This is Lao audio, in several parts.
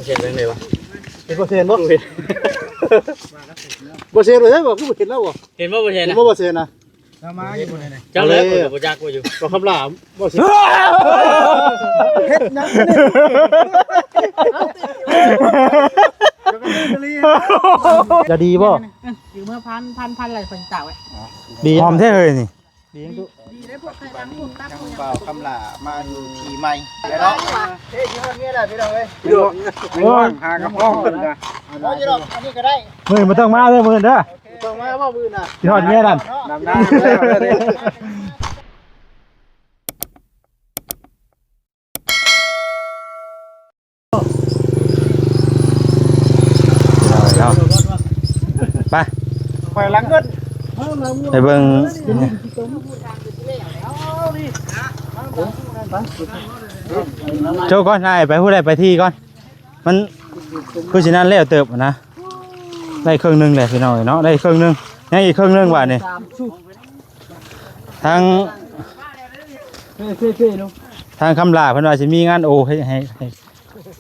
ເຫັນຈັ່ງໃດວະ? ເຫັນບໍ່ເຫັນບໍ່? ບໍ່ເຫັນ ບໍ່ເຫັນເລີຍບໍ່? ຄືບໍ່ເຫັນແລ້ວບໍ່? ເຫັນບໍ່ບໍ່ເຫັນ ເຫັນບໍ່ບໍ່ເຫັນນະ? ລາວມາຢູ່ບໍ່ນີ້? ຈັກແລ້ວ ເອີ ຂ້ອຍກໍບໍ່ຈັກວ່າຢູ່ ບໍ່ຄຳລາມ ບໍ່ເຫັນ ເຮັດຫຍັງນີ້? ຈະດີບໍ່? ຢູ່ເມືອພັນ ພັນ ພັນ ໄລ່ຄົນເຈົ້າ ດີ ຫອມແທ້ເຮີ້ຍນີ້. ດີ ດີເດ້ ພວກໄຂ່ດຳ ພວກຕັບ ທາງບ່າວຄຳຫຼ້າມາຢູ່ທີ່ໃໝ່ແລ້ວເນາະ. ເອີຍ ຊິຮອດເມືອແລ້ວພີ່ນ້ອງເອີຍ ຫາກະພອງເພິ່ນກະ ເອົາຢູ່ດອກ ອັນນີ້ກະໄດ້. ມື້ອື່ນບໍ່ຕ້ອງມາເດີ ມື້ອື່ນເດີ ບໍ່ຕ້ອງມາບໍ່ມື້ອື່ນນະ ຊິຮອດເມືອນັ້ນ ດຳນາແລ້ວເດີ. ໄປ ໄປຫຼັງເງິນ ໄປເບິ່ງ ໂຈກ່ອນ ໄປ ໄປພຸ້ນ ໄປທີ່ກ່ອນ ມັນຄືຊິນັ້ນແລ້ວເຕີບນະ ໄດ້ເຄິ່ງໜຶ່ງແຫຼະພີ່ນ້ອງເອີຍເນາະ ໄດ້ເຄິ່ງໜຶ່ງ ຍັງອີກເຄິ່ງໜຶ່ງບາດນີ້. ທາງ ທາງຄຳຫຼ້າເພິ່ນວ່າຊິມີງານໂອ ໃຫ້ ໃຫ້ ໃຫ້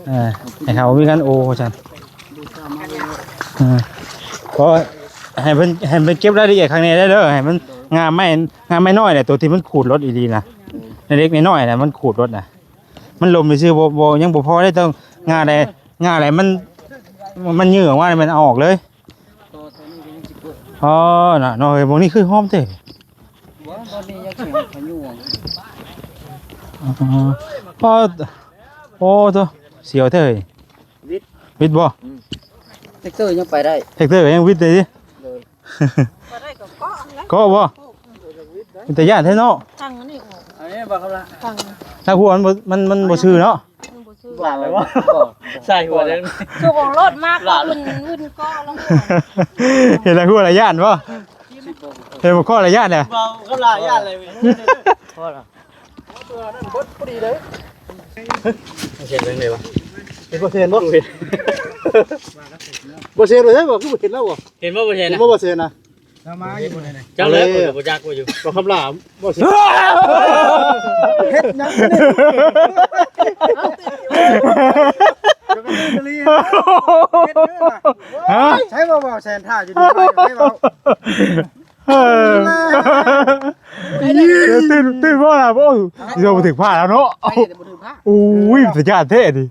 ເອີ ໃຫ້ເຮົາມີງານໂອວ່າຊັ້ນ ເອີ ກໍໃຫ້ເພິ່ນ ໃຫ້ເພິ່ນເກັບລາຍລະອຽດຂ້າງໃນໄດ້ເດີ ໃຫ້ມັນງາໄມ້ ງາໄມ້ນ້ອຍແຫຼະ ໂຕທີ່ມັນຂູດລົດອີ່ຫຼີນະ ເລັກໆນ້ອຍໆນະ ມັນຂູດລົດນະ ມັນລົມຊື່ໆ ບໍ່ ບໍ່ ຍັງບໍ່ພໍໄດ້ ຕ້ອງງາໃດ ງາໃດມັນ ມັນຍືດອອກມາ ມັນເອົາອອກເລີຍ. ອໍ ນະ ເນາະ ເຮີ້ຍ ບ່ອນນີ້ຄືຫອມແທ້ ບໍ່ ບ່ອນນີ້ຢາກຊິຫອມພະຍຸ ອໍ ໂອ້ ໂອ້ໂຕ ສຽວແທ້ເຮີ້ຍ ວິດ ວິດບໍ່? ອືມ ແທັກເຕີຍັງໄປໄດ້ ແທັກເຕີກໍຍັງວິດໄດ້ຕິ ໂດຍ ເກາະບໍ່? ເປັນຕາຢ້ານແທ້ເນາະ ທາງອັນນີ້ອອກ ອັນນີ້ບໍ່ຄັບລະ ທາງ ທາງຫົວມັນບໍ່ ມັນ ມັນບໍ່ຊື່ເນາະ. ບໍ່ຊື່ ບາດແລ້ວບໍ່? ໃສ່ຫົວເລີຍ ຄືບໍ່ລົດມາກໍວຶ່ນ ວຶ່ນກໍລົງ ເຫັນແລ້ວຫົວລະຢ້ານບໍ່? ເຫັນບໍ່ ກໍລະຢ້ານແຫຼະ ເວົ້າກໍລະຢ້ານເລີຍ ພໍລະ ເຫັນຈັ່ງໃດວະ? ເຫັນບໍ່ເຫັນບໍ່? ບໍ່ເຫັນ ບໍ່ເຫັນເລີຍບໍ່? ຄືບໍ່ເຫັນແລ້ວບໍ່? ເຫັນບໍ່ບໍ່ເຫັນ ເຫັນບໍ່ບໍ່ເຫັນນະ? ລາວມາຢູ່ບໍ່ນີ້? ຈັກແລ້ວ ຂ້ອຍກໍບໍ່ຈັກວ່າຢູ່ ບໍ່ຄຳລາມ ບໍ່ຊິ ເຮັດຫຍັງນີ້? ເຮັດເດີລະ ຮະ? ໃຊ່ບໍ່ ເວົ້າແສນທ່າຢູ່ນີ້ ໃຫ້ເວົ້າ ເອີ ຕື່ນ ຕື່ນບໍ່ລະ? ໂອ້ຍ ເຈົ້າບໍ່ຖືກພາດແລ້ວເນາະ ໂອ້ຍ ຕາຢ້ານແທ້ນີ້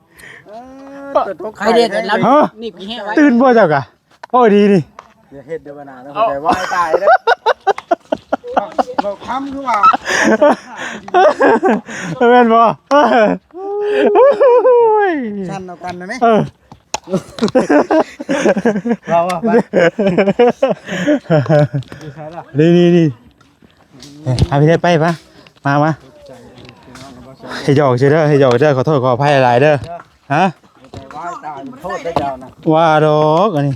ເອີ ຕົກໄຂ່ເດັດແລ້ວ ຮະ? ນີ້ປີແຮງໄວ້ ຕື່ນບໍ່ເຈົ້າກະ? ໂອ້ ດີນີ້ ຢ່າເຮັດເດີບັດໜ້າເນາະ ເອົາ ໄປວາຍຕາຍເດີ ເວົ້າຄຳຄືວ່າ ແມ່ນບໍ່? ໂອ້ຍ ສັ່ນເອົາກັນນະແມ່ ເອີ ເວົ້າວ່າໄປ ດີ ດີ ດີ ເອີ ພາພີ່ໄດ້ໄປ ມາ ມາ ມາ ເຮັດຫຍອກຊື່ເດີ ເຮັດຫຍອກເດີ ຂໍໂທດຂໍອະໄພຫຼາຍໆເດີ ຮະ? ວ່າດອກອັນນີ້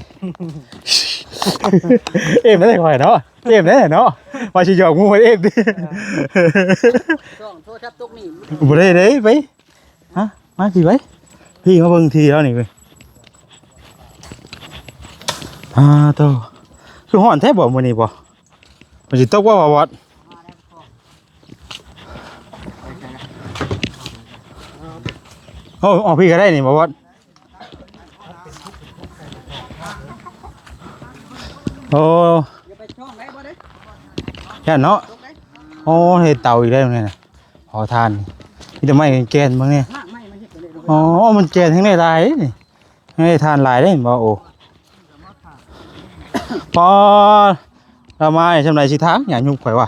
ເອັມໄດ້ຂ້ອຍເນາະ ເອັມໄດ້ເນາະ ວ່າຊິຫຍອກໝູ່ເອັມຕິ ບໍ່ໄດ້ເດ້ ໄປ ຮະ ມາຊິໄປ ພີ່ມາເບິ່ງທີ່ແລ້ວນີ້ເວີຍ ອາໂຕ ຄືຮ້ອນແທ້ບໍ່ມື້ນີ້ບໍ່? ມັນຊິຕົກບໍ່ ບ່າວບອດ? ໂອ້ ອອກພີ້ກໍໄດ້ນີ້ ບ່າວບອດ ໂອ້ ຢ້ານເນາະ ໂອ້ ເຮັດເຕົາອີກແລ້ວນີ້ນະ ເຜົາຖ່ານ ມີແຕ່ໄມ້ແກ່ນເບິ່ງນີ້ ອໍ ມັນແກ່ນແຮງໄດ້ຫຼາຍນີ້ ແຮງໄດ້ຖ່ານຫຼາຍເດ້ ເຫັນບໍ່ ໂອ້ ປໍ ລາວມານີ້ ສ່ຳໃດຊິທາງ ຫຍ້າຍຸບຂ້ອຍວ່າ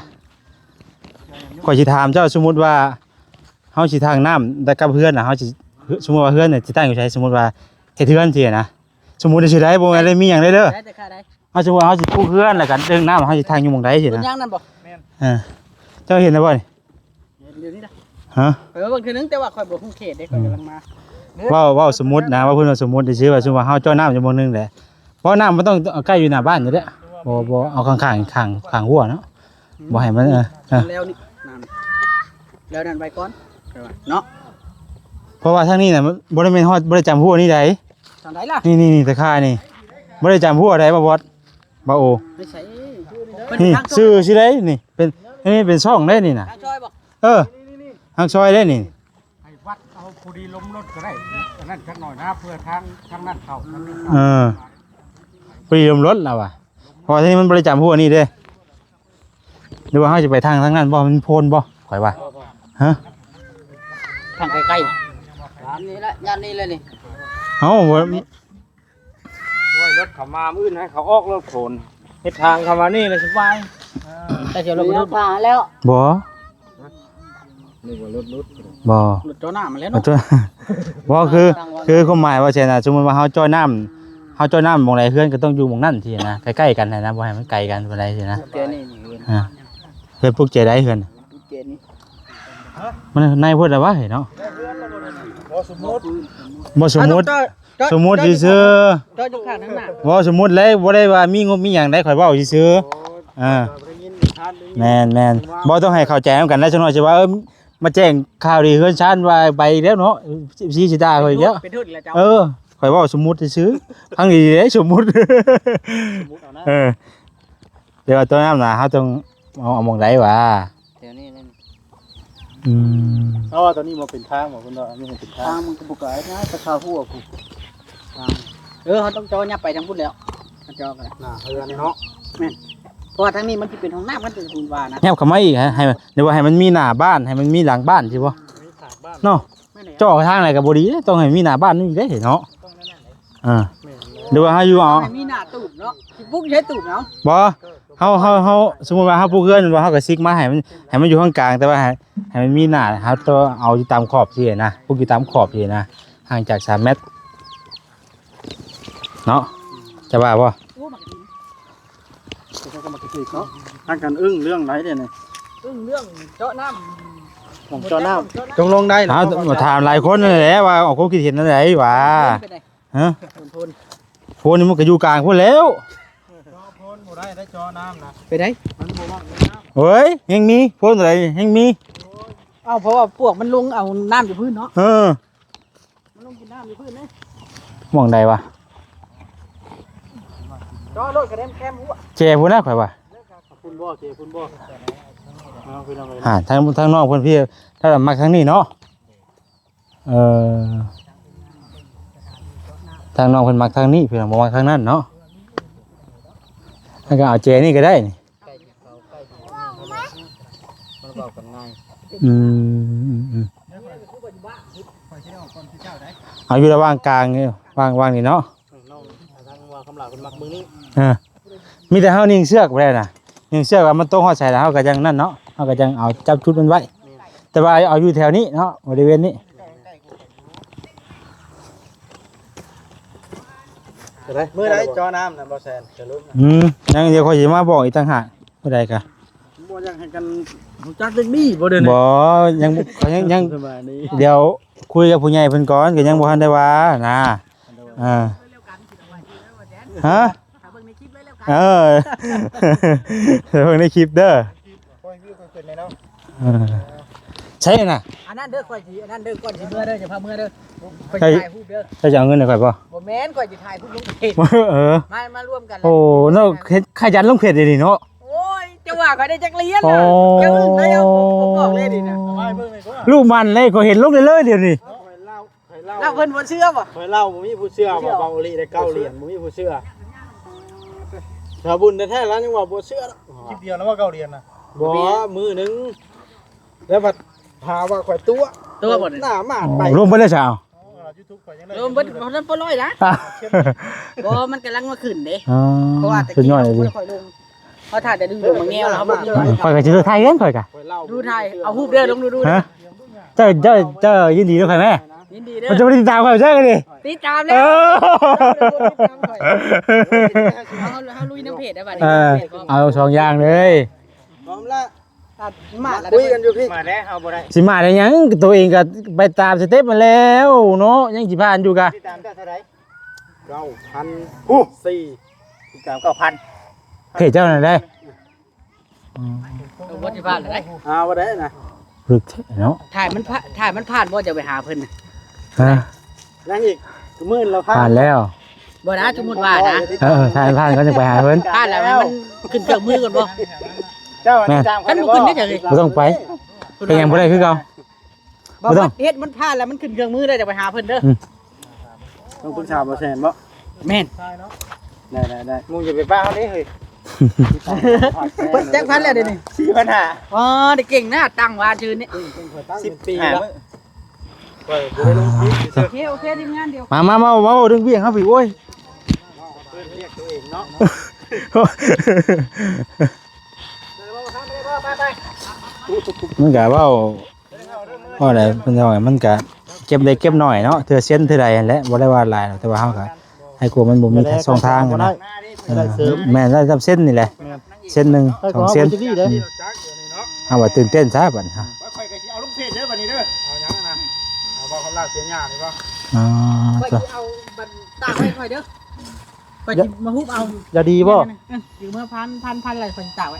ຂ້ອຍຊິຖາມເຈົ້າ ສົມມຸດວ່າເຮົາຊິທາງນ້ຳ ແຕ່ກັບເຮືອນນະ ເຮົາຊິ ສົມມຸດວ່າເຮືອນນີ້ຊິຕັ້ງຢູ່ໃສ ສົມມຸດວ່າເຮັດເຮືອນຊີ້ນະ ສົມມຸດຊິໄດ້ ບໍ່ແມ່ນໄດ້ມີຫຍັງເດ້ ໄດ້ແຕ່ຄ່າໃດ ເຮົາສົມມຸດວ່າເຮົາຊິປູກເຮືອນ ແລ້ວກໍເລື່ອງນ້ຳ ເຮົາຊິທາງຢູ່ໝ່ອງໃດຊີ້ນະ ເປັນຫຍັງນັ້ນບໍ່? ແມ່ນ ເອີ ເຈົ້າເຫັນແລ້ວບໍ່ນີ້? ເຫັນດຽວນີ້ລະ ຮະ? ຂ້ອຍມາເບິ່ງເທື່ອໜຶ່ງ ແຕ່ວ່າຂ້ອຍບໍ່ຮູ້ເຂດເດ້ ຂ້ອຍກຳລັງມາ ເວົ້າ ເວົ້າສົມມຸດນະ ວ່າເພິ່ນວ່າສົມມຸດຊື່ວ່າ ສົມມຸດວ່າເຮົາເຈາະນ້ຳຢູ່ໝ່ອງໜຶ່ງແຫຼະ ເພາະນ້ຳມັນຕ້ອງໃກ້ຢູ່ໜ້າບ້ານນີ້ແຫຼະ ບໍ່ ບໍ່ເອົາຂ້າງໆ ຂ້າງ ຂ້າງຫົວເນາະ ອືມ ບໍ່ໃຫ້ມັນ ເອີ ເອີ ແລ້ວນີ້ ນ້ຳ ແລ້ວນັ້ນໄວ້ກ່ອນ ເນາະ ເພາະວ່າທາງນີ້ນະ ມັນບໍ່ໄດ້ແມ່ນຮອດ ບໍ່ໄດ້ຈຳຫົວນີ້ໃດ ຈັ່ງໃດລະ? ນີ້ໆໆ ຕາຂ່າຍນີ້ ບໍ່ໄດ້ຈຳຫົວໃດ ບ່າວບອດ ບ່າວໂອ ໄປໃສ? ນີ້ ຊື່ຊິໄດ້ນີ້ ເປັນ ອັນນີ້ເປັນຊ່ອງເດ້ນີ້ນະ ທາງຊອຍບໍ່? ເອີ ທາງຊອຍເດ້ນີ້ ໃຫ້ວັດເອົາ ຜູ້ດີລົມລົດກໍໄດ້ ອັນນັ້ນຈັກໜ້ອຍນະ ເພື່ອທາງ ທາງນັ້ນເຂົ້າ ທາງນີ້ເຂົ້າ ເອີ ຜູ້ດີລົມລົດລາວວ່າ ເພາະວ່າທີ່ນີ້ມັນບໍ່ໄດ້ຈຳຫົວນີ້ເດ້. ຫຼືວ່າເຮົາຊິໄປທາງ ທາງນັ້ນບໍ່? ມັນໂພນບໍ່? ຂ້ອຍວ່າ ຮະ? ທາງໃກ້ໆ ຢ້ານນີ້ແຫຼະ ຢ້ານນີ້ແຫຼະນີ້ ເອົ້າ ບໍ່ ໂອ້ຍ ລົດເຂົ້າມາມື້ອື່ນໃຫ້ເຂົາອອກລົດໂພນ ເຮັດທາງເຂົ້າມານີ້ລະສະບາຍ ແຕ່ຊິເອົາລົດມາຫຼຸດ ເອົາຜ່າແລ້ວ ບໍ່ ນຶກວ່າລົດຫຼຸດ ບໍ່ ລົດເຈາະນ້ຳຫັ້ນແຫຼະເນາະ ບໍ່ ຄື ຄືຄວາມໝາຍວ່າຊັ້ນນະ ສົມມຸດວ່າເຮົາເຈາະນ້ຳ ເຮົາເຈາະນ້ຳໝ່ອງໃດ ເຮືອນກໍຕ້ອງຢູ່ໝ່ອງນັ້ນຊີ້ນະ ໃກ້ໆກັນຫັ້ນນະ ບໍ່ໃຫ້ມັນໄກກັນປານໃດຊີ້ນະ ແຕ່ນີ້ນີ້ເຮືອນ ອ່າ ເຮືອນປຸກເຈໄດ້ເຮືອນ ປຸກເຈນີ້ ມັນໃນພຸ້ນລະວະເນາະ ບໍ່ ສົມມຸດ ບໍ່ ສົມມຸດ ເຈາະ ສົມມຸດຊື່ໆ ເຈາະຢູ່ຂ້າງທາງໜ້າ ບໍ່ ສົມມຸດແລ້ວ ບໍ່ໄດ້ວ່າມີງົບມີຫຍັງໃດ ຂ້ອຍເວົ້າຊື່ໆ ໂອ້ຍ ອ່າ ໄດ້ຍິນທ່ານໄດ້ຍິນ ແມ່ນໆ ບໍ່ຕ້ອງໃຫ້ເຂົ້າໃຈນຳກັນໄດ໋ ຊະນ້ອຍຊິວ່າ ເອີ ມາແຈ້ງຂ່າວດີເຮືອນຊານວ່າໄປແລ້ວເນາະ ເອັຟຊີຊິດ່າຂ້ອຍອີກແລ້ວ ເປັນທຶນແລ້ວເຈົ້າ ເອີ ຂ້ອຍເວົ້າສົມມຸດຊື່ໆ ຟັງດີໆເດ້ ສົມມຸດ ສົມມຸດເອົານະ ເອີ ແຕ່ວ່າຕົວນ້ຳນະ ເຮົາຕ້ອງເອົາ ເອົາໝ່ອງໃດຫວາ? ແຖວນີ້ແຫຼະ ອືມ ເພາະວ່າຕອນນີ້ບໍ່ເປັນທາງບໍ່ ເພິ່ນວ່າອັນນີ້ເປັນທາງ ທາງມັນກໍບໍ່ໄກນະ ແຕ່ຄາຫົວພຸ້ນ ທາງ ເອີ ເຮົາຕ້ອງເຈາະຫຍັບໄປທາງພຸ້ນແລ້ວ ເຈາະກັນ ໜ້າເຮືອນເນາະ ແມ່ນ ເພາະວ່າທາງນີ້ມັນຊິເປັນຫ້ອງນ້ຳ ມັນຈະພຸ້ນວ່ານະ ຫຍັບເຂົ້າມາອີກ ໃຫ້ ໃຫ້ ຫຼືວ່າໃຫ້ມັນມີໜ້າບ້ານ ໃຫ້ມັນມີຫຼັງບ້ານຊີ້ບໍ່? ມີຂ້າງບ້ານ ເນາະ ແມ່ນແຫຼະ ເຈາະທາງໃດກໍບໍ່ດີເດ້ ຕ້ອງໃຫ້ມີໜ້າບ້ານນີ້ເດ້ເນາະ ຕ້ອງແນວນັ້ນເດ້ ອ່າ ແມ່ນແລ້ວ ຫຼືວ່າເຮົາຢູ່ເອົາ ໃຫ້ມີໜ້າຕູບເນາະ ຊິປຸກໃຫ້ຕູບເອົາ ບໍ່ ເຮົາ ເຮົາ ເຮົາ ສົມມຸດວ່າເຮົາປູກເຮືອນບໍ່ ເຮົາກໍຊິກມາໃຫ້ມັນ ໃຫ້ມັນຢູ່ຂ້າງກາງ ແຕ່ວ່າໃຫ້ ໃຫ້ມັນມີໜ້າ ເຮົາຕ້ອງເອົາຢູ່ຕາມຂອບຊີ້ນະ ປູກຢູ່ຕາມຂອບຊີ້ນະ ຫ່າງຈາກສາມແມັດເນາະ ຈະວ່າບໍ່? ໂອ້ ໝາກກະທິນ ເຂົາກໍໝາກກະທິນເນາະ ພາກັນອຶ້ງເລື່ອງໃດເດນີ້ ອຶ້ງເລື່ອງເຈາະນ້ຳ ຂອງເຈາະນ້ຳ ຕົກລົງໄດ້ ເຮົາມາຖາມຫຼາຍຄົນນັ້ນແຫຼະວ່າອອກຄວາມຄິດເຫັນແນວໃດຫວາ? ຮະ? ໂພນ ໂພນນີ້ມັນກໍຢູ່ກາງພຸ້ນແລ້ວ ເຈາະໂພນບໍ່ໄດ້ ໄດ້ເຈາະນ້ຳນະ ໄປໄດ້ ມັນບໍ່ມັກນ້ຳ ເອີຍ ແຮ່ງມີ ໂພນໃດແຮ່ງມີ ເອົ້າ ເພາະວ່າປວກມັນລົງເອົານ້ຳຢູ່ພື້ນເນາະ ເອີ ມັນລົງກິນນ້ຳຢູ່ພື້ນເດ້ ໝ່ອງໃດຫວາ? ເຈາະໂລດກະແດມແຄມຫົວ ແຈພຸ້ນນະ ຂ້ອຍວ່າ ພຸ້ນບໍ່ ແຈພຸ້ນບໍ່ ເອົາ ພີ່ນ້ອງເອີຍ ຫາ ທາງ ທາງນ້ອງເພິ່ນພີ່ ຖ້າມັກທາງນີ້ເນາະ ເອີ ທາງນ້ອງເພິ່ນມັກທາງນີ້ ເພິ່ນບໍ່ມັກທາງນັ້ນເນາະ ແລ້ວກໍເອົາແຈນີ້ກໍໄດ້ນີ້ ມັນເວົ້າກັນງ່າຍ ອືມ ອືມ ອືມ ເອົາຢູ່ລະຫວ່າງກາງນີ້ ຫວ່າງ ຫວ່າງນີ້ເນາະ ນ້ອງທາງວ່າຄຳຫຼາເພິ່ນມັກເບິ່ງນີ້ ເອີ ມີແຕ່ເຮົາຍິງເຊືອກໄປນະ ຍິງເຊືອກວ່າມັນຕົກຮອດໃສແລ້ວ ເຮົາກໍຈັ່ງນັ້ນເນາະ ເຮົາກໍຈັ່ງເອົາຈັບຈຸດມັນໄວ້ ແຕ່ວ່າເອົາຢູ່ແຖວນີ້ເນາະ ບໍລິເວນນີ້ ມື້ໃດເຈາະນ້ຳນະ ບໍ່ແຊນ ອືມ ຍັງ ດຽວຂ້ອຍຊິມາບອກອີກຕ່າງຫາກ ມື້ໃດກະ ບໍ່ຢາກໃຫ້ກັນຮູ້ຈັກຈັກດີບໍ່ເດີ ບໍ່ ຍັງ ຂ້ອຍຍັງ ຍັງ ດຽວຄຸຍກັບຜູ້ໃຫຍ່ເພິ່ນກ່ອນ ກໍຍັງບໍ່ທັນໄດ້ວ່ານະ ອ່າ ຮະ? ຖ້າເບິ່ງໃນຄລິບເລີຍແລ້ວກັນ ເອີ ເບິ່ງໃນຄລິບເດີ ເອີ ໃຊ່ນະ ອັນນັ້ນເດີ ຂ້ອຍຊິ ອັນນັ້ນເດີ ກ່ອນຊິເມືອເດີ ຈະພາເມືອເດີ ຂ້ອຍຊິຖ່າຍຮູບເດີ ເຈົ້າຈະເອົາເງິນໃຫ້ຂ້ອຍບໍ່? ບໍ່ແມ່ນ ຂ້ອຍຊິຖ່າຍຮູບລົງເພຈ ເອີ ມາ ມາລວມກັນ ໂອ້ ເນາະ ເຮັດຂະຫຍັນລົງເພຈອີ່ຫຼີເນາະ ໂອ້ຍ ເຈົ້າວ່າຂ້ອຍໄດ້ຈັກຫຼຽນ ໂອ້ ເຈົ້າອຶ້ງເລີຍ ເອົາ ບໍ່ບອກເລີຍນີ້ນະ ລູກໝັ່ນເລີຍ ຂ້ອຍເຫັນລົງເລີຍດຽວນີ້ ເນາະ ເລົ່າເພິ່ນບໍ່ເຊື່ອບໍ່? ຂ້ອຍເລົ່າບໍ່ມີຜູ້ເຊື່ອວ່າເບົາອີ່ຫຼີໄດ້ເກົ້າຫຼຽນ ບໍ່ມີຜູ້ເຊື່ອ. ຊາວບຸນແທ້ໆລະຍັງວ່າບໍ່ເຊື່ອເນາະ. ຄລິບດຽວນະວ່າເກົ້າຫຼຽນນະ. ບໍ່ ມື້ໜຶ່ງ ແລ້ວພັດຫາວ່າຂ້ອຍຕົວະ ຕົວະບໍ່ ໜ້າໝາດໄປ ໂອ້ ລົງໄປແລ້ວຊາວ. ເອີ ຢູທູບຂ້ອຍຍັງໄດ້ ລົງເບິດ ບໍ່ທັນປະລອຍນະ. ອ່ະ ບໍ່ ມັນກຳລັງມາຂຶ້ນເດ້. ອໍ ເພາະວ່າແຕ່ກີ້ ສຸດຍອດເລີຍ ເຮົາບໍ່ໄດ້ຄ່ອຍລົງ. ເຮົາຖ້າແຕ່ດຶງລົງມາແງວແລ້ວ ເຮົາບໍ່ ຂ້ອຍກໍຊິຖ່າຍເອງ ຂ້ອຍກະ ດູຖ່າຍ ເອົາຮູບເດີ ລົງດູໆ ຮະ ເຈົ້າ ເຈົ້າ ເຈົ້າຍິນດີນຳຂ້ອຍແມ? ຍິນດີເດີ ມັນຈະບໍ່ໄດ້ຕິດຕາມຂ້ອຍເດີນີ້. ຕິດຕາມແລ້ວ ເອີ ເຮົາ ເຮົາລຸຍນຳເພຈໄດ້ບັດນີ້. ເອີ ເອົາສອງຢ່າງເລີຍ ພ້ອມລະ ອ່ະ ມາລະ ຄຸຍກັນຢູ່ພີ້ ມາແລ້ວ ເຮົາບໍ່ໄດ້ ຊິມາໄດ້ຫຍັງ? ໂຕເອງກໍໄປຕາມສະເຕັບມາແລ້ວເນາະ ຍັງຊິຜ່ານຢູ່ກະ ຕິດຕາມເຈົ້າເທົ່າໃດ? ເກົ້າພັນ ໂອ້ ສີ່ ຕິດຕາມເກົ້າພັນ ເພຈເຈົ້ານັ້ນເດ້. ອືມ ເອີ ບໍ່ຊິຜ່ານແລ້ວເດ້ ຫາບໍ່ໄດ້ນະ ລຶກແທ້ເນາະ. ຖ້າມັນຜ່ານ ຖ້າມັນຜ່ານບໍ່ ຈະໄປຫາເພິ່ນນະ ຮະ ຍັງອີກໝື່ນລະ ຜ່ານແລ້ວ ບໍ່ນະ ສົມມຸດວ່ານະ. ເອີ ຖ້າມັນຜ່ານກໍຈະໄປຫາເພິ່ນ ຜ່ານແລ້ວມັນຂຶ້ນເຄື່ອງມືກ່ອນບໍ່? ເຈົ້າ ແມ່ນ ຕາມ ຄັນບໍ່ຂຶ້ນໄດ້ ບໍ່ຕ້ອງໄປ ເປັນຫຍັງບໍ່ໄດ້ຄືເກົ່າ. ບໍ່ຕ້ອງ ເຮັດມັນຜ່ານແລ້ວ ມັນຂຶ້ນເຄື່ອງມືແລ້ວ ຈະໄປຫາເພິ່ນເດີ. ອືມ ຕ້ອງປຶກສາບໍ່ແຊນບໍ່? ແມ່ນ ໄດ້ໆໆ ມຶງຢ່າໄປປະເຮົາເດ້ເຮີ້ຍ. ເພິ່ນຈັກພັນແລ້ວເດນີ້? ສີ່ພັນຫ້າ. ອໍ ໄດ້ເກັ່ງນະ ຕັ້ງວ່າຊື່ນີ້ ສິບປີແລ້ວ. ຂ້ອຍບໍ່ໄດ້ລົງຄລິບຊື່ໆ. ໂອເຄ ໂອເຄ ທີມງານດຽວ ມາ ມາ ມາ ມາເວົ້າເລື່ອງວຽກເຮົາພີ້ ໂອ້ຍ ເພິ່ນວຽກຕົວເອງເນາະ. ມັນກະເວົ້າ ເວົ້າໄດ້ ເພິ່ນວ່າມັນກະເກັບເລັກເກັບນ້ອຍເນາະ ເທື່ອເຊັນເທື່ອໃດຫັ້ນແຫຼະ ບໍ່ໄດ້ວ່າຫຼາຍດອກ ແຕ່ວ່າເຮົາກະໃຫ້ກວມມັນບໍ່ມີຊ່ອງທາງຫັ້ນນະ. ເອີ ແມ່ນ ໄດ້ສ່ຳເຊັນນີ້ແຫຼະ ເຊັນໜຶ່ງ ສອງເຊັນ. ອືມ ເຮົາວ່າຕື່ນເຕັ້ນຊະບັດນີ້ ຂ້ອຍກໍຊິເອົາລົງເຟສເດີບັດນີ້ເດີ. ເອົາຫຍັງນະ? ເອົາບໍ່ຄຳລາເສຍຫຍ້ານີ້ບໍ່? ອໍ ຂ້ອຍຊິເອົາບັນຕາກໄວ້ຂ້ອຍເດີ ຂ້ອຍຊິມາຮຸບເອົາ. ຢາດີບໍ່? ອືມ ຢູ່ເມືອພັນ ພັນ ພັນ ແລ້ວຂ້ອຍຊິຕາກໄວ້.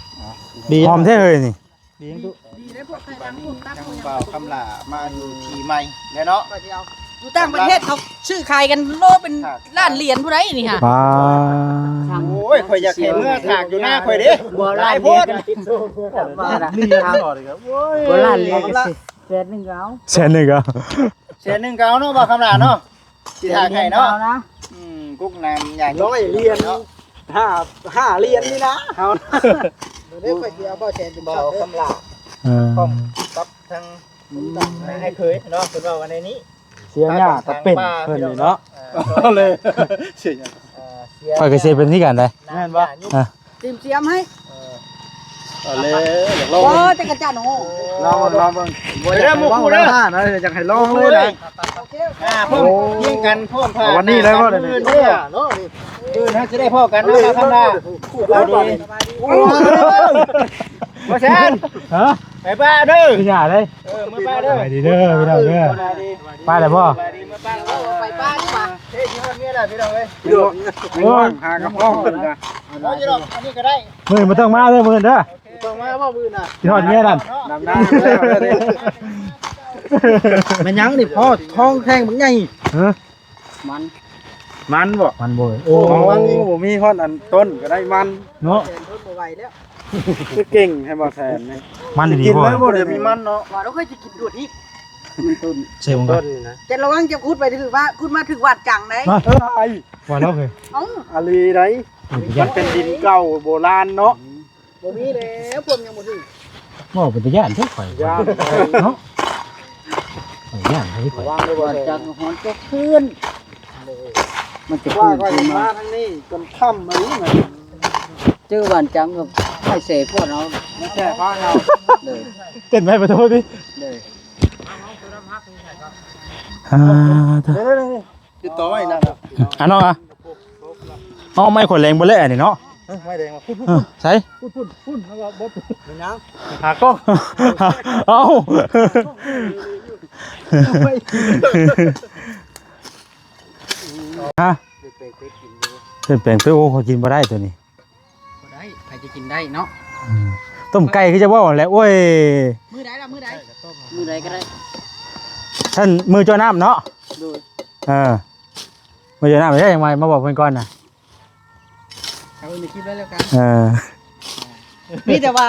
ດີ ຫອມແທ້ເຮີ້ຍນີ້. ດີ ດີເດ້ ພວກໄຂ່ດັງ ພວກຕັບ ພວກຫຍັງ ບ່າວຄຳຫຼ້າມາຢູ່ທີ່ໃໝ່ແລ້ວເນາະ. ຂ້ອຍຊິເອົາ ຢູ່ຕ່າງປະເທດເຂົາຊື້ຂາຍກັນໂລເປັນລ້ານຫຼຽນຜູ້ໃດນີ້ຫາ. ປ້າ ໂອ້ຍ ຂ້ອຍຢາກໃຫ້ເມືອຖາກຢູ່ນາຂ້ອຍເດ້ ຫຼາຍໂພດ. ລ້ານຫຼຽນ ໂອ້ຍ ບໍ່ລ້ານຫຼຽນກໍຊິ ແສນໜຶ່ງກໍເອົາ ແສນໜຶ່ງກໍເອົາ ແສນໜຶ່ງກໍເອົາເນາະ ບ່າວຄຳຫຼ້າເນາະ. ຊິຖາກໃຫ້ເນາະ. ອືມ ກຸກນ້ຳຍາ ຮ້ອຍຫຼຽນ ຫ້າ ຫ້າຫຼຽນນີ້ນະ ເຮົາ ເດີ ຂ້ອຍຊິເອົາບໍ່ແສນເປັນ ບໍ່ ຄຳຫຼ້າ ເອີ ພ້ອມກັບທັງອ້າຍເຂີຍເນາະ ເພິ່ນເວົ້າວ່າແນວນີ້. ເສຍຫຍ້າຕະເປັນເພິ່ນນີ້ເນາະ. ເອີ ເສຍຫຍ້າ ເອີ ຂ້ອຍກໍເສຍເປັນຄືກັນເດ້. ແມ່ນບໍ່? ອ່າ ຕີມສຽມໃຫ້. ເອີ ເອົາເລີຍ ຢາກລອງ. ໂອ້ ຈັກກະຈັ່ນ ໂອ້ ລອງເບິ່ງ ລອງເບິ່ງ. ບໍ່ຢາກໃຫ້ເວົ້ານຳທ່ານນະ ຢາກໃຫ້ລອງເລີຍນະ. ໂອເຄ ໂອເຄ ອ່າ ພ້ອມ ໂອ້ ຍິງກັນ ພ້ອມຜ່າ ເອົາວັນນີ້ເລີຍບໍ່? ເດີ ມື້ນີ້ເນາະ ມື້ນີ້ເຮົາຊິໄດ້ພໍ້ກັນເນາະ ທາງໜ້າ. ໂອ້ຍ ບໍ່ແຊນ ຮະ ໄປປ້າເດີ ຢ່າເດ້. ເອີ ເມືອປ້າເດີ ສະບາຍດີເດີພີ່ນ້ອງເດີ. ສະບາຍດີ ໄປແລ້ວບໍ່? ສະບາຍດີ ເມືອປ້າ ໄປປ້າດີກວ່າ. ເອີ ຊິຮອດເມຍແລ້ວພີ່ນ້ອງເອີຍ. ໂອ້ຍ ຫາກັບຫ້ອງເພິ່ນກະ ເອົາຢູ່ດອກ ອັນນີ້ກໍໄດ້. ມື້ນີ້ບໍ່ຕ້ອງມາເດີມື້ນີ້ເດີ. ບໍ່ຕ້ອງມາບໍ່ມື້ນີ້ນະ ຊິຮອດເມຍນັ້ນ. ດຳນາແລ້ວເດ້. ແມ່ນຫຍັງນີ້ພໍ່ ທ້ອງແທ່ງບັກໃຫຍ່. ຮະ ມັນ ມັນບໍ່? ມັນບໍ່? ໂອ້ ມັນບໍ່ມີຮອດອັນຕົ້ນກໍໄດ້ມັນເນາະ. ແສນທົນບໍ່ໄຫວແລ້ວ. ຄືເກັ່ງແທ້ບໍ່ແສນນີ້. ມັນດີບໍ່? ກິນແລ້ວບໍ່ໄດ້ມີມັນເນາະ. ວ່າເຮົາເຄີຍຊິກິນໂດດອີກ. ມັນຕົ້ນ ໃສ່ມັນກ່ອນ. ແຕ່ລະວັງຈະຂຸດໄປຖືກວ່າ ຂຸດມາຖືກຫວາດຈັງໄດ໋. ເອີ ໄອ້ ວ່າແລ້ວເຄີຍ. ເອົ້າ ອາລີໄດ໋. ມັນເປັນດິນເກົ່າໂບລານເນາະ. ບໍ່ມີແລ້ວ ພວກຍັງບໍ່ຖືກ. ເວົ້າເປັນຕາຢ້ານເດ້ຂ້ອຍ ຢ້ານເນາະ. ຂ້ອຍຢ້ານເດ້ຂ້ອຍ. ວາງໄດ້ບໍ່? ຈາກຫອນຕົກຄືນ ມັນຈະ ວ່າ ຂຶ້ນ ຂຶ້ນມາ ມາທາງນີ້ຈົນຄ່ຳມານີ້. ເຈີຫວານຈັງກໍໃຫ້ເສພວກເຮົາ ແຕ່ພາເຮົາ ເດີ ເຕັ້ນໄວ້ປະຕູຕິ ເດີ. ອ່າ ເດີ ເດີ ຕິດຕໍ່ໄວ້ນະ ອັນເນາະ. ເອົາໄມ້ຂວດແລງບໍ່ແລະອັນນີ້ເນາະ. ເອີ ໄມ້ແດງວ່າ ພຸ້ນ ພຸ້ນ ພຸ້ນ ໃສ ພຸ້ນ ພຸ້ນ ພຸ້ນ ແລ້ວກໍບໍ່ ເປັນຫຍັງ ຫາກ້ອງ. ເອົ້າ ຮະ ເປັນແປງເປັດ ໂອ້ ຂ້ອຍກິນບໍ່ໄດ້ໂຕນີ້. ບໍ່ໄດ້ ໃຜຈະກິນໄດ້ເນາະ. ອືມ ຕົ້ມໄກ່ຄືຈະເວົ້າຫັ້ນແຫຼະ ໂອ້ຍ. ມື້ໃດລະ ມື້ໃດ? ມື້ໃດກໍໄດ້ ຊັ້ນມື້ເຈາະນ້ຳເນາະ. ໂດຍ ເອີ ມື້ເຈາະນ້ຳເດ້ ຍັງມາ ມາບອກເພິ່ນກ່ອນນະ. ເອົາໃນຄລິບໄວ້ແລ້ວກັນ. ເອີ ມີແຕ່ວ່າ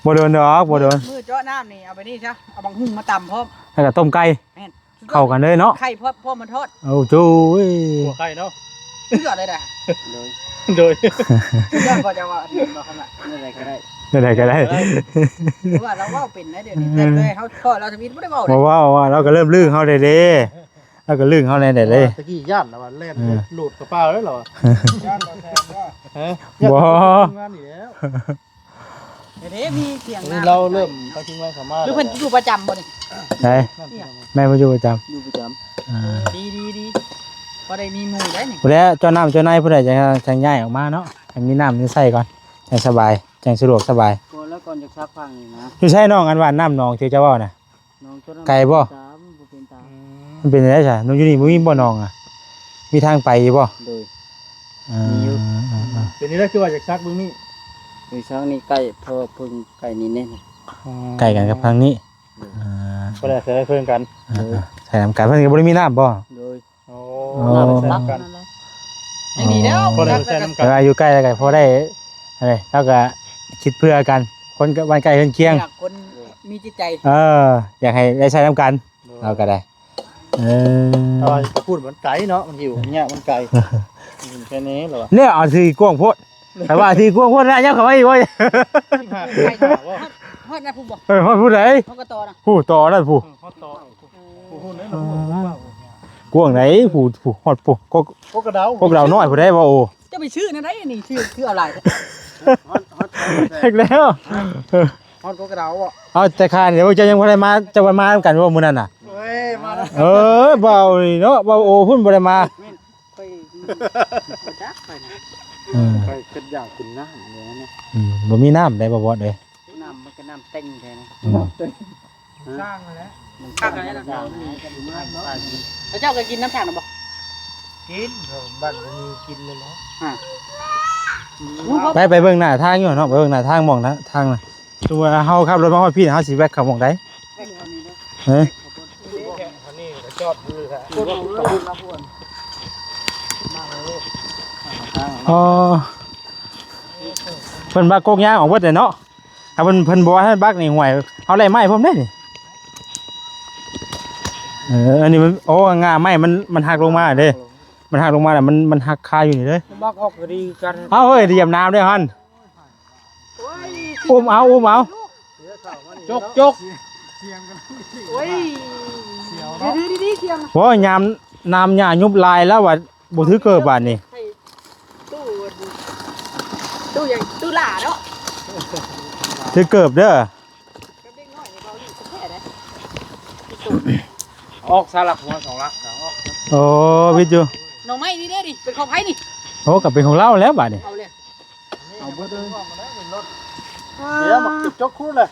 ບໍ່ດົນດອກ ບໍ່ດົນ. ມື້ເຈາະນ້ຳນີ້ ເອົາໄປນີ້ຊະ ເອົາບັກຫຸ່ງມາຕຳພ້ອມ ແລ້ວກໍຕົ້ມໄກ່. ແມ່ນ ເຂົ້າກັນເລີຍເນາະ ໄຂ່ພ້ອມ ພ້ອມມັນທອດ. ໂອ້ໂຫ ຫົວໄຂ່ເນາະ ສຸດຍອດເລີຍນະ. ໂດຍ ໂດຍ ສຸດຍອດ ພໍຈະວ່າອັນນີ້ບໍ່ຄຳລະ ແນວໃດກໍໄດ້ ແນວໃດກໍໄດ້. ເພາະວ່າລາວເວົ້າເປັນນະດຽວນີ້ ແຕ່ເຮົາພໍລາວທຳອິດບໍ່ໄດ້ເວົ້າເລີຍ. ບໍ່ເວົ້າ ວ່າລາວກໍເລີ່ມລຶ້ງເຮົາໄດ້ເດ້. ລາວກໍລຶ້ງເຮົາແດ່ເດ້. ຕະກີ້ຢ້ານລະວ່າແລ່ນ ເອີ ໂລດກະເປົາເລີຍລະວ່າ. ຢ້ານບໍ່ແຊນບໍ່? ຮະ ບໍ່ ຢ້ານທີມງານນີ້ແລ້ວ. ເດ້ ມີສຽງນ້ຳ ລາວເລີ່ມໄປເຖິງວັນເຂົ້າມາ ຫຼືເພິ່ນຢູ່ປະຈຳບໍ່ນີ້? ໃສ? ແມ່ນບໍ່ຢູ່ປະຈຳ ຢູ່ປະຈຳ. ອ່າ ດີໆໆ ພໍໄດ້ມີໝູ່ໄດ໋ນີ້. ພຸ້ນແຫຼະ ເຈົ້ານ້ຳເຈົ້າໃນຜູ້ໃດຈັ່ງ ຈັ່ງຍ້າຍອອກມາເນາະ ໃຫ້ມີນ້ຳມີໃຊ້ກ່ອນ ຈັ່ງສະບາຍ ຈັ່ງສະດວກສະບາຍ. ກ່ອນແລ້ວ ກ່ອນຈະຊັກພັງນີ້ນະ. ຢູ່ໃສໜອງ ອັນວ່ານ້ຳໜອງທີ່ເຈົ້າເວົ້ານະ? ໜອງໂຕນັ້ນ ໄກບໍ່? ບໍ່ເປັນຕາ ອືມ ມັນເປັນຈັ່ງໃດຊະ? ນ້ອງຢູ່ນີ້ບໍ່ມີບໍ່ໜອງອະ? ມີທາງໄປຢູ່ບໍ່? ໂດຍ ອ່າ ມີຢູ່. ອ່າໆໆ ເປັນຈັ່ງໃດຄືວ່າຢາກຊັກເບິ່ງນີ້? ຢາກຊັກນີ້ໃກ້ ເພາະວ່າເພິ່ງໃກ້ນີ້ແນ່ນ. ອໍ ໃກ້ກັນກັບທາງນີ້. ໂດຍ ອ່າ ເພິ່ນໃສ່ເພິ່ງກັນ. ອ່າໆ ໃສ່ນຳກັນ ເພິ່ນກໍບໍ່ໄດ້ມີນ້ຳບໍ່? ໂດຍ ໂອ້ ນ້ຳໃສ່ນຳກັນ. ຍັງດີແລ້ວ ພໍໄດ້ໃສ່ນຳກັນ ແຕ່ວ່າຢູ່ໃກ້ແລ້ວກໍພໍໄດ້ ເອີ ລາວກໍຄິດເພື່ອກັນ ຄົນບ້ານໃກ້ເຮືອນຄຽງ ຄົນມີຈິດໃຈ. ເອີ ຢາກໃຫ້ໄດ້ໃຊ້ນຳກັນ. ເຮົາກໍໄດ້ ເອີ ແຕ່ວ່າໄປພຸ້ນມັນໄກເນາະ ມັນຫິວ ມັນຍາກ ມັນໄກ ອືມ ແຄ່ນີ້ແຫຼະວະ ແນວເອົາທີ່ກວ້າງໂພດ ແຕ່ວ່າທີ່ກວ້າງໂພດນະ ຍັບເຂົ້າມາອີກເວີຍ ໄກເນາະ ຮອດ ຮອດນະພູບໍ່ ເອີ ຮອດພູໃດ ຮອດກະຕໍນະ ພູຕໍ່ນັ້ນພູ ຮອດຕໍ່ ເອີ ພູພຸ້ນເດ້ ກວ້າງໃດ ພູ ພູ ຮອດພູ ກົກ ກົກກະດາວ ກົກກະດາວນ້ອຍຜູ້ໃດບໍ່ໂອ ເຈົ້າໄປຊື້ແນວໃດອັນນີ້ ຊື້ ຊື້ອອນລາຍ ຮອດ ຮອດ ຮອດ ແລ້ວ ຮອດກົກກະດາວບໍ່ ເອົາແຕ່ຂ້ານີ້ ເຈົ້າຍັງບໍ່ໄດ້ມາ ເຈົ້າບໍ່ມານຳກັນບໍ່ມື້ນັ້ນນະ ໂອ້ຍ ມາແລ້ວ ເອີ ເບົານີ້ເນາະ ເບົາໂອພຸ້ນບໍ່ໄດ້ມາ ແມ່ນ ຂ້ອຍ ບໍ່ຈັກຂ້ອຍນະ ເອີ ຂ້ອຍຄິດຢາກກິນນ້ຳເດນີ້ ອືມ ບໍ່ມີນ້ຳໃດບໍ່ບອດເອີຍ ນ້ຳມັນກໍນ້ຳເຕັງແທ້ນະ ອືມ ສ້າງຫັ້ນແຫຼະ ມັນສ້າງຫັ້ນແຫຼະ ເຂົາເຈົ້າກໍກິນນ້ຳສ້າງນະບໍ່ ກິນ ບ້ານບໍ່ມີກິນເລີຍເນາະ ຮະ ໄປ ໄປເບິ່ງໜ້າທາງຢູ່ເນາະ ໄປເບິ່ງໜ້າທາງ ໝ່ອງໜ້າທາງນະ ສົມມຸດວ່າເຮົາຂັບລົດມາຮອດພີ້ ເຮົາຊິແວະເຂົ້າໝ່ອງໃດ ເອີ ອໍ ເພິ່ນວ່າກົກຍາງອອກເບິດແຫຼະເນາະ ຖ້າເພິ່ນ ເພິ່ນບໍ່ໃຫ້ບັກນີ້ ຫ້ວຍ ເຮົາໄດ້ໄມ້ພ້ອມເດ້ນີ້ ເອີ ອັນນີ້ມັນ ໂອ້ ງ່າໄມ້ມັນ ມັນຫັກລົງມາເດ້ ມັນຫັກລົງມາແລ້ວ ມັນ ມັນຫັກຄາຢູ່ນີ້ເດ້ ບັກອອກກໍດີຄືກັນ ເອົາເຮີ້ຍ ຢຽບນ້ຳເດ້ຫັ້ນ ໂອ້ຍ ອຸ້ມເອົາ ອຸ້ມເອົາ ຈົກ ຈົກ ໂອ້ຍ ດຽວ ດຽວ ດຽວ ດຽວ ໂອ້ຍ ຍາມ ນ້ຳຫຍ້າຍຸບລາຍແລ້ວວ່າ ບໍ່ຖືເກີບບາດນີ້ ໃຫ້ຕູ້ ຕູ້ຫຍັງ ຕູ້ຫຼ້າເນາະ ຖືເກີບເດີ ກັບເດັກນ້ອຍນີ້ເວົ້າເລື່ອງແທ້ໆເດ້ ອອກຊາລັກຫົວສອງລັກກໍອອກ ໂອ້ ວິດຢູ່ ໜໍ່ໄມ້ນີ້ເດ້ນີ້ ເປັນຂອງໃຜນີ້ ໂອ້ ກໍເປັນຂອງລາວແລ້ວບາດນີ້ ເອົາເລີຍ ເອົາເບິດເລີຍ ດຽວມາຈົກຂຸດເລີຍ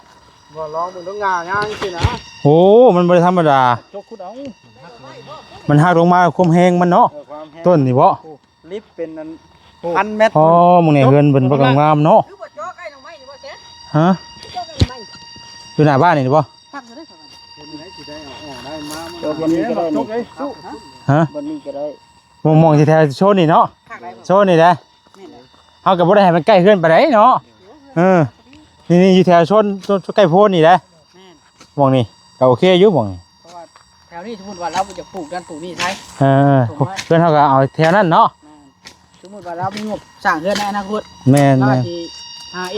ບໍ່ລອງເບິ່ງດູ ງ່າຍ່າງຊີ້ນະ ໂອ້ ມັນບໍ່ໄດ້ທຳມະດາ ຈົກຂຸດເອົາ ມັນຫັກລົງມາຄວາມແຮງມັນເນາະ ເອີ ຄວາມແຮງ ຕົ້ນນີ້ບໍ ໂອ້ ລິບເປັນອັນ ໂອ້ ພັນແມັດ ອໍ ໝ່ອງນີ້ເຮືອນເພິ່ນບັກງາມເນາະ ຄືບໍ່ເຈາະໃກ້ໜໍ່ໄມ້ນີ້ບໍ່ແຊນ ຮະ ເຈາະໃກ້ໜໍ່ໄມ້ ຢູ່ໜ້າບ້ານນີ້ບໍ່ ພັກຢູ່ເດ້ ເປັນໄດ້ຊິໄດ້ເອົາອອກໄດ້ມາ ເອີ ບ່ອນນີ້ກໍໄດ້ນີ້ ຮະ ບ່ອນນີ້ກໍໄດ້ ໝ່ອງ ໝ່ອງທີ່ແຖວໂຊນນີ້ເນາະ ຄັກໄດ໋ ໂຊນນີ້ແຫຼະ ແມ່ນແຫຼະ ເຮົາກໍບໍ່ໄດ້ໃຫ້ມັນໃກ້ເຮືອນປານໃດເນາະ ເອີ ນີ້ ນີ້ຢູ່ແຖວໂຊນ ໂຊນໃກ້ໂພນນີ້ແຫຼະ ແມ່ນ ໝ່ອງນີ້ກໍໂອເຄຢູ່ໝ່ອງນີ້ ເພາະວ່າແຖວນີ້ສົມມຸດວ່າລາວຢາກປູກນັ້ນປູກນີ້ໃສ່ ເອີ ເອີ ເອີ ເພື່ອນເຮົາກໍເອົາແຖວນັ້ນເນາະ ແມ່ນ ສົມມຸດວ່າລາວມີງົບສ້າງເຮືອນໃນອະນາຄົດ ແມ່ນໆ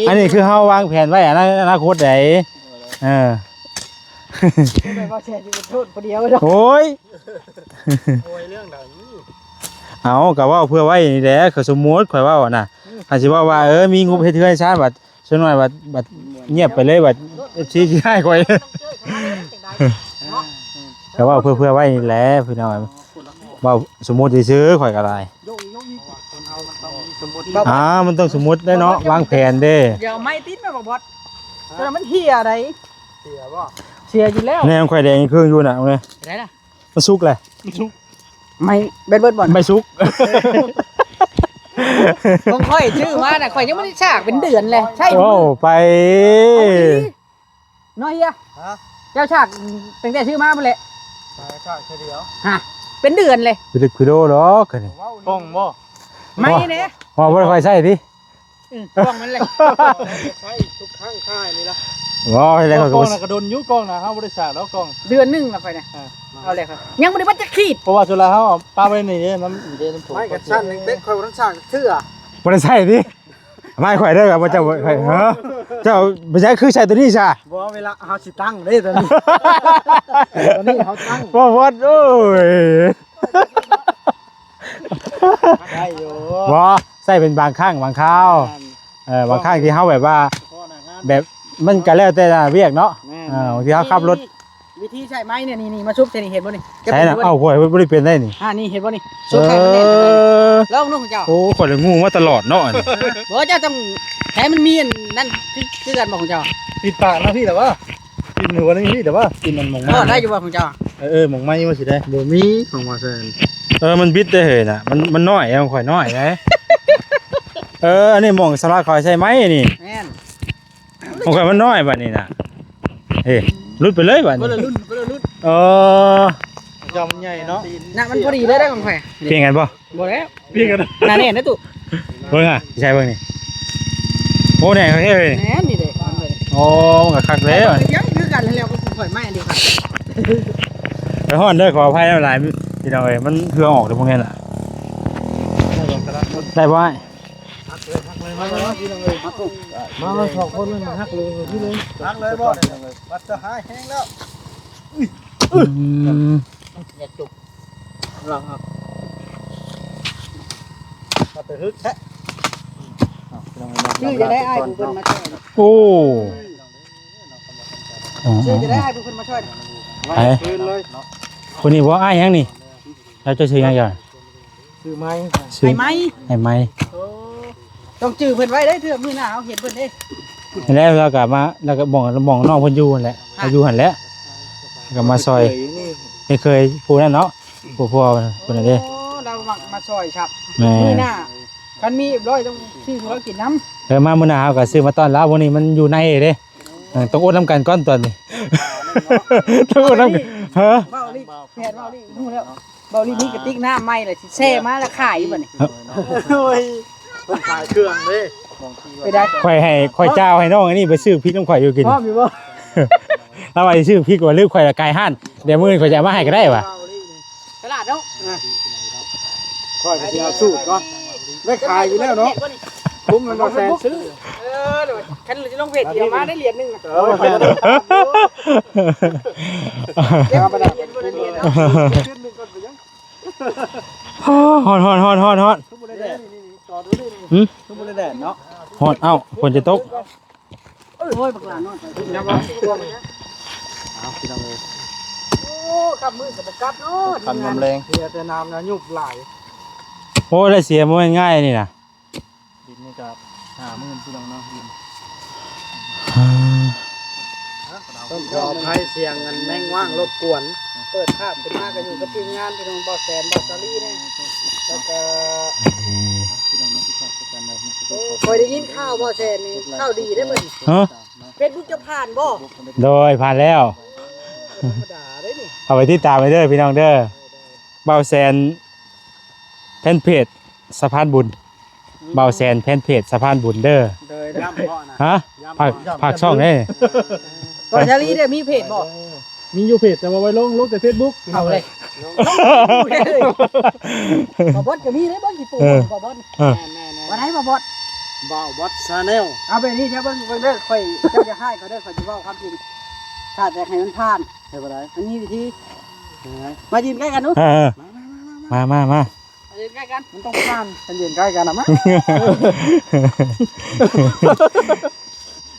ອັນນີ້ຄືເຮົາວາງແຜນໄວ້ອະນາ ອະນາຄົດໃດ ເອີ ເອີ ບໍ່ແມ່ນວ່າແຊຊິເປັນໂທດຜູ້ດຽວດອກ ໂອ້ຍ ໂອ້ຍ ເລື່ອງໃດ ເອົາ ກໍເວົ້າເພື່ອໄວ້ນີ້ແຫຼະ ກໍສົມມຸດຂ້ອຍເວົ້ານະ ອືມ ຄັນຊິເວົ້າວ່າ ເອີ ມີງົບເຮັດເຮືອນຊານ ບັດ ສ່ວນໜ້ອຍບັດ ບັດງຽບໄປເລີຍ ບັດເອັຟຊີຊິຮ້າຍຂ້ອຍ ກໍເວົ້າເພື່ອ ເພື່ອໄວ້ນີ້ແຫຼະພີ່ນ້ອງ ເວົ້າສົມມຸດຊື່ໆ ຂ້ອຍກໍໄດ້ ອ່າ ມັນຕ້ອງສົມມຸດໄດ້ເນາະ ວາງແຜນເດ້ ຢ່າເອົາໄມ້ຕິດມາບໍ່ບອດ ແຕ່ມັນເຫ່ຍໃດ ເສຍບໍ່ ເສຍຢູ່ແລ້ວ ແນວຂ້ອຍແດງເຄິ່ງຢູ່ນະ ເອົາແນ່ ໄດ້ລະ ມັນສຸກແຫຼະ ມັນສຸກ ໄມ້ເບິດໆບໍ່ນະ ໄມ້ສຸກ ຂອງຂ້ອຍຊື້ມານະ ຂ້ອຍຍັງບໍ່ໄດ້ສາກເປັນເດືອນເລີຍ ໃຊ່ ໂອ້ ໄປ ເອົາດີ ເນາະເຮຍ ຮະ ເຈົ້າສາກຕັ້ງແຕ່ຊື້ມາພຸ້ນແຫຼະ ສາກເທື່ອດຽວ ຮະ ເປັນເດືອນເລີຍ ໄປດຶກພິໂດດອກ ອັນນີ້ ກ້ອງບໍ່ ໄມ້ແດ່ ເວົ້າບໍ່ໄດ້ຄ່ອຍໃຊ້ຕິ ອືມ ກ້ອງມັນແຫຼະ ໃຊ້ທຸກຄັ້ງຂາຍນີ້ລະ ເວົ້າໃຫ້ແລ້ວ ກ້ອງ ກ້ອງນະກະດົນຢູ່ ກ້ອງນະ ເຮົາບໍ່ໄດ້ສາກດອກກ້ອງ ເດືອນໜຶ່ງລະຂ້ອຍນະ ອ່າ ເອົາແລ້ວ ຍັງບໍ່ໄດ້ບັດຈັກຂີດ ເພາະວ່າສ່ວນຫຼາຍເຮົາເອົາປະໄວ້ໃນນັ້ນ ມັນເດ້ ມັນຖວມ ໄມ້ກັນສັ່ນເລັກໆ ຂ້ອຍບໍ່ທັນສ້າງຈັກເທື່ອ ບໍ່ໄດ້ໃຊ້ຕິ ໄມ້ຂ້ອຍເດີ ເຈົ້າ ເຈົ້າ ເຈົ້າບໍ່ໃຊ້ ຄືໃຊ້ໂຕນີ້ຊະ ບໍ່ ເວລາເຮົາຊິຕັ້ງເດ້ໂຕນີ້ ໂຕນີ້ເຮົາຕັ້ງ ບໍ່ ບໍ່ ໂອ້ຍ ໄດ້ຢູ່ ບໍ່ ໃຊ້ເປັນບາງຄັ້ງບາງຄາວ ແມ່ນ ເອີ ບາງຄັ້ງທີ່ເຮົາແບບວ່າ ແບບມັນກໍແລ້ວແຕ່ວຽກເນາະ ແມ່ນ ເອີ ບາງທີເຮົາຂັບລົດ ນີ້ ວິທີໃຊ້ໄມ້ນີ້ ນີ້ ນີ້ ມາຊຸບໃສ່ນີ້ ເຫັນບໍ່ນີ້ ໃຊ້ນະ ເອົາ ຂ້ອຍບໍ່ໄດ້ເປັນໄດ໋ນີ້ ອ່າ ນີ້ ເຫັນບໍ່ນີ້ ເອີ ຊຸບໃຫ້ມັນແໜ້ນ ລອງດູຂອງເຈົ້າ ໂອ້ ຂ້ອຍລະງູມາຕະຫຼອດເນາະ ອັນນີ້ ບໍ່ ເຈົ້າຕ້ອງໃຫ້ມັນມີອັນນັ້ນ ຄື ຄືກັນບໍ່ຂອງເຈົ້າ ປິດປາກນະ ພີ້ລະວະ ປິ່ນຫົວນີ້ ນີ້ແຕ່ວ່າປິ່ນອັນໝອງ ພໍໄດ້ຢູ່ບໍ່ຂອງເຈົ້າ ເອີ ເອີ ໝອງໄມ້ມັນຊິໄດ້ ບໍ່ມີຂອງວ່າຊັ້ນ ເອີ ມັນບິດໄດ້ເຮີ້ຍນະ ມັນ ມັນນ້ອຍ ຂອງຂ້ອຍນ້ອຍໄດ໋ ເອີ ອັນນີ້ໝອງສຳລັບຂ້ອຍໃຊ້ໄມ້ນີ້ ແມ່ນ ຂອງຂ້ອຍມັນນ້ອຍບາດນີ້ນະ ເອີ ຫຼຸດໄປເລີຍບາດນີ້ ຄົນລະລຸ້ນ ຄົນລະລຸ້ນ ເອີ ຂອງເຈົ້າມັນໃຫຍ່ເນາະ ນະ ມັນພໍດີເລີຍໄດ໋ຂອງຂ້ອຍ ປ່ຽນກັນບໍ່? ບໍ່ແລ້ວ ປ່ຽນກັນ ໜ້າແໜ້ນເດ້ຕູ້ ເບິ່ງຫາ ໃສ່ເບິ່ງນີ້ ໂອ້ ແໜ້ນຄັກເລີຍ ແໜ້ນນີ້ເດ້ ໂອ້ ມັນກໍຄັກແລ້ວ ຄືກັນແລ້ວ ຂ້ອຍໄມ້ອັນດຽວກັນ ไปฮ้อนเด้อ ขออภัยหลายๆ พี่น้องเอ้ย มันเหื่อออกเด้อพวกนี้น่ะ ได้บ่อ้าย มา มาสองคนมันหักเลยพี่เลย หักเลยบ่ บัดจะหายแฮงแล้ว อืม อย่าจุก หลังครับ บัดจะฮึกแท้ ชื่อจะได้อ้ายผู้เพิ่นมาช่วย โอ้ อ๋อ ชื่อจะได้อ้ายผู้เพิ่นมาช่วย ไป คืนเลย คนนี้บ่ อ้ายหยังนี่ แล้วเจ้าชื่อหยังจ้ะ ชื่อไม้ ชื่อ ไอ้ไม้ ไอ้ไม้ โอ้ ต้องจื่อเพิ่นไว้เด้อ เทื่อมื้อหน้าเฮาเห็นเพิ่นเด้ แล้วเราก็มา แล้วก็มอง มองน้องเพิ่นอยู่หั่นแหละ ฮะ เราอยู่หั่นแหละ แล้วก็มาซอย เคยนี่ ไม่เคยผู้นั้นเนาะ ผู้พ่อผู้นั้นเด้ โอ้ เรามักมาซอยครับ แม่ มื้อหน้า คันมีร้อยต้องซื้อให้เรากินนำ เออ มามื้อหน้าเฮาก็ซื้อมาต้อนรับ วันนี้มันอยู่ในเด้ เออ ต้องอดนำกันก่อนตอนนี้ ต้องอดนำกัน ฮะ เว้านี่ แผนเว้านี่ฮู้แล้ว เบาลีมีกระติกน้ำใหม่เลยสิแช่มาแล้วขายอยู่บัดนี้ โอ้ย เพิ่นขายเครื่องเด้ ไปได้ ข่อยให้ ข่อยจ้าวให้น้องอันนี้ไปซื้อพริกนำข่อยอยู่กิน พร้อมอยู่บ่ ลาวว่าสิซื้อพริกว่าลืมข่อยละกายห้าน เดี๋ยวมื้ออื่นข่อยจะเอามาให้ก็ได้ว่ะ ตลาดเนาะ ข่อยก็สิเอาสูตรก่อน ได้ขายอยู่แล้วเนาะ คุ้มมันบ่แสนซื้อ เออ เดี๋ยวคันสิลงเพจเดี๋ยวมาได้เหรียญหนึ่งอะ เออ เอาไปแล้ว ฮ้อน ฮ้อน ฮ้อน ฮ้อน ฮ้อน คือบ่ได้แดด นี่ นี่ นี่ ต่อดูนี่ นี่ หึ คือบ่ได้แดดเนาะ ฮ้อน เอ้า ฝนจะตก โอ้ย บักหลานนอนไป เอาพี่น้องเอ้ย โอ้ ค่ำมืดก็บ่กลับเนาะ ค่ำยามแลง เสียแต่น้ำนะ ยุบหลาย โอ้ ได้เสียบ่แม่นง่ายนี่นะ ดินนี่ก็ห้าหมื่นพี่น้องเนาะ ดิน ต้องขออภัยเสียงอันแมงว่างรบกวน เปิดภาพขึ้นมาก็อยู่กับทีมงานพี่น้องบ่าวแสน บ่าวสาลีนี่ แล้วก็ พี่น้องเนาะ ที่ชอบกันเลยนะ โอ้ ข่อยได้ยินข่าวบ่าวแสนนี่ ข่าวดีเด้อเพิ่น ฮะ เฟซบุ๊กจะผ่านบ่ โดย ผ่านแล้ว ธรรมดาเด้นี่ เอาไปติดตามไปเด้อพี่น้องเด้อ บ่าวแสน แฟนเพจสะพานบุญ อืม บ่าวแสนแฟนเพจสะพานบุญเด้อ โดย ย้ำบ่นะ ฮะ ย้ำบ่ ฝาก ฝากช่องเด้ บ่าวชาลีเด้มีเพจบ่ มีอยู่เพจ แต่ว่าไว้ลง ลงแต่เฟซบุ๊ก เอาเลย บ่าวบอสก็มีเด้ บ่าวขี้ปู เออ บ่าวบอส เออ แม่นๆๆ ว่าได๋บ่าวบอส บ่าวบอสชาแนล เอาแบบนี้เดี๋ยวเบิ่ง เบิ่งเด้อ ข่อย เจ้าอย่าฮ้ายเขาเด้อ ข่อยสิเว้าความจริง ถ้าอยากให้มันผ่าน เฮ็ดบ่ได้ อันนี้วิธี เฮ็ดบ่ได้ มายืนใกล้กันดู เออๆ มา มา มา มา มายืนใกล้กัน มันต้องผ่าน มันยืนใกล้กันน่ะ มา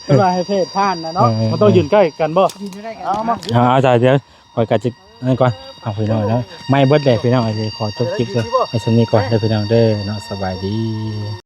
เพิ่นว่าให้เพจผ่านน่ะเนาะ เออ มันต้องยืนใกล้กันบ่ ยืนใกล้กัน เอามา เอา เอา จ้ะ เดี๋ยว ข่อยก็จะนั่นก่อน เอาพี่น้องเนาะ ไม่เบิดแล้วพี่น้อง เดี๋ยวขอจบคลิปไว้ส่ำนี้ก่อนเด้อพี่น้องเด้อเนาะ สบายดี